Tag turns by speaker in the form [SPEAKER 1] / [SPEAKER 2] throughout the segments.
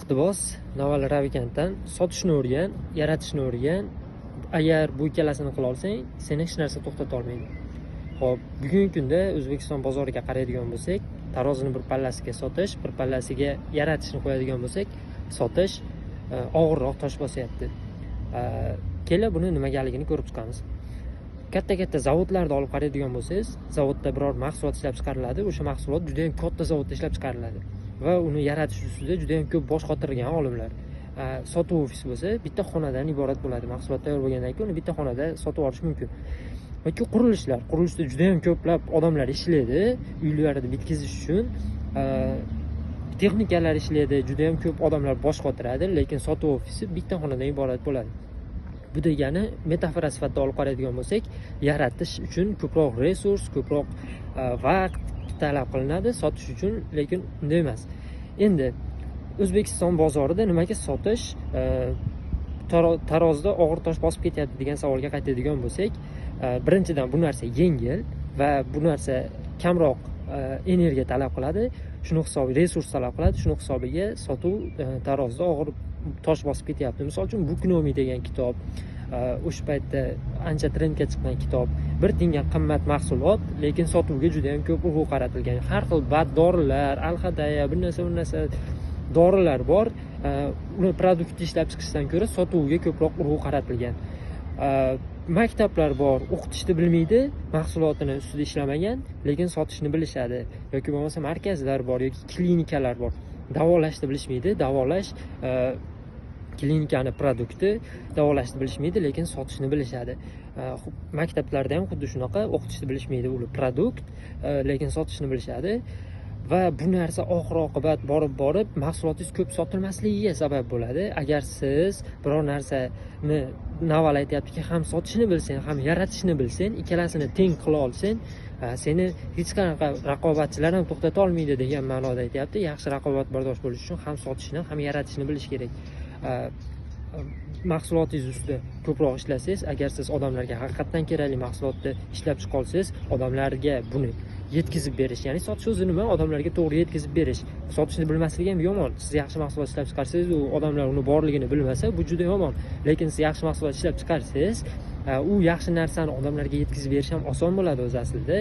[SPEAKER 1] Iqtibos Naval Ravikantdan: "Sotishni o'rgan, yaratishni o'rgan. Agar bu ikkalasini qila olsang, seni hech narsa to'xtata olmaydi." Xo'p, bugungi kunda O'zbekiston bozoriga qaraydigan bo'lsak, tarozini bir pallasiga sotish, bir pallasiga yaratishni qo'yadigan bo'lsak, sotish og'irroq tosh bosyapti. Kela buni nimagaligini ko'rib chiqamiz. Katta-katta zavodlarda olib qaraydigan bo'lsangiz, zavodda biror mahsulot ishlab chiqariladi, o'sha mahsulot juda ham katta zavodda ishlab chiqariladi va uni yaratish ustida juda ham ko'p bosh qotirgan olimlar. Sotuv ofisi bo'lsa, bitta xonadan iborat bo'ladi. Mahsulot tayyor bo'lgandan keyin uni bitta xonada sotib olish mumkin. Yoki qurilishlar, qurilishda juda ham ko'plab odamlar ishlaydi, uylarni bitkazish uchun texnikalar ishlaydi, juda ham ko'p odamlar bosh qotiradi, lekin sotuv ofisi bitta xonadan iborat bo'ladi. Bu degani, metafora sifatida olib qaraydigan bo'lsak, yaratish uchun ko'proq resurs, ko'proq vaqt talab qilinadi, sotish uchun lekin unday emas. Endi O'zbekiston bozorida nimaga sotish tarozida og'ir tosh bosib ketyapti degan savolga qaytadigan bo'lsak, birinchidan, bu narsa yengil va bu narsa kamroq energiya talab qiladi, shuni hisobiga resurs talab qiladi, shuni hisobiga sotuv tarozida og'ir tosh bosib ketyapti. Misol uchun, Booknomy degan kitob, o'sha paytda ancha trendga chiqqan kitob, bir tiyinga qimmat mahsulot, lekin sotuvga juda ham ko'p urg'u qaratilgan. Har xil bad dorilar, alhadaya, bir narsa, bir narsa dorilar bor, uni produktni ishlab chiqishdan ko'ra sotuvga ko'proq urg'u qaratilgan. Maktablar bor, o'qitishni bilmaydi, mahsulotini ustida ishlamagan, lekin sotishni bilishadi. Yoki bo'lmasa markazlar bor yoki klinikalar bor, davolashni bilishmaydi, davolash klinikani produkti, davolashni bilishmaydi, lekin sotishni bilishadi. Maktablarda ham xuddi shunaqa, o'qitishni bilishmaydi, ular produkt, lekin sotishni bilishadi. Va bu narsa oxir oqibat borib borib mahsulotingiz ko'p sotilmasligiga sabab bo'ladi. Agar siz biror narsani, Naval aytyaptiki, ham sotishni bilsang, ham yaratishni bilsang, ikkalasini teng qila olsang, seni hech qanaqa raqobatchilar ham to'xtata olmaydi degan ma'noda aytyapti. Yaxshi raqobatbardosh bo'lish uchun ham sotishni, ham yaratishni bilish kerak. Mahsulotingiz ustida ko'proq ishlasangiz, agar siz odamlarga haqiqatdan kerakli mahsulotni ishlab chiqa olsangiz, odamlarga buni yetkazib berish, ya'ni sotish o'zi nima? Odamlarga to'g'ri yetkazib berish. Sotishni bilmaslik ham yomon. Siz yaxshi mahsulot ishlab chiqarsangiz, u odamlar uni borligini bilmasa, bu juda yomon. Lekin siz yaxshi mahsulot ishlab chiqarsangiz, u yaxshi narsani odamlarga yetkazib berish ham oson bo'ladi o'zi aslida.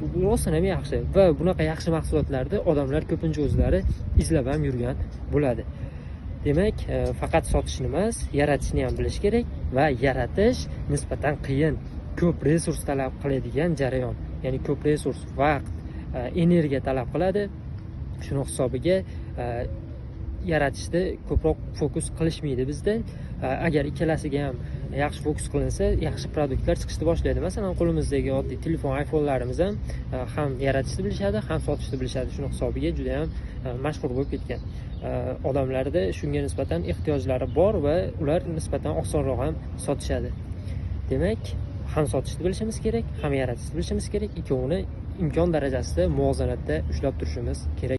[SPEAKER 1] Bu rostdan ham yaxshi va bunaqa yaxshi mahsulotlarni odamlar ko'pincha o'zlari izlab ham yurgan bo'ladi. Demak, faqat sotishni emas, yaratishni ham bilish kerak va yaratish nisbatan qiyin, ko'p resurs talab qiladigan jarayon. Ya'ni ko'p resurs, vaqt, energiya talab qiladi. Shuni hisobiga yaratishda ko'proq fokus qilishmaydi bizda. Agar ikkalasiga ham yaxshi fokus qilinsa, yaxshi produktlar chiqishni boshlaydi. Masalan, qo'limizdagi oddiy telefon, iPhone'larimiz ham ham yaratishni bilishadi, ham sotishni bilishadi. Shuni hisobiga juda ham mashhur bo'lib ketgan. Odamlarda shunga nisbatan ehtiyojlari bor va ular nisbatan osonroq ham sotishadi. Demak, ham sotishni bilishimiz kerak, ham yaratishni bilishimiz kerak. Ikkovini imkon darajasida muvozanatda ushlab turishimiz kerak.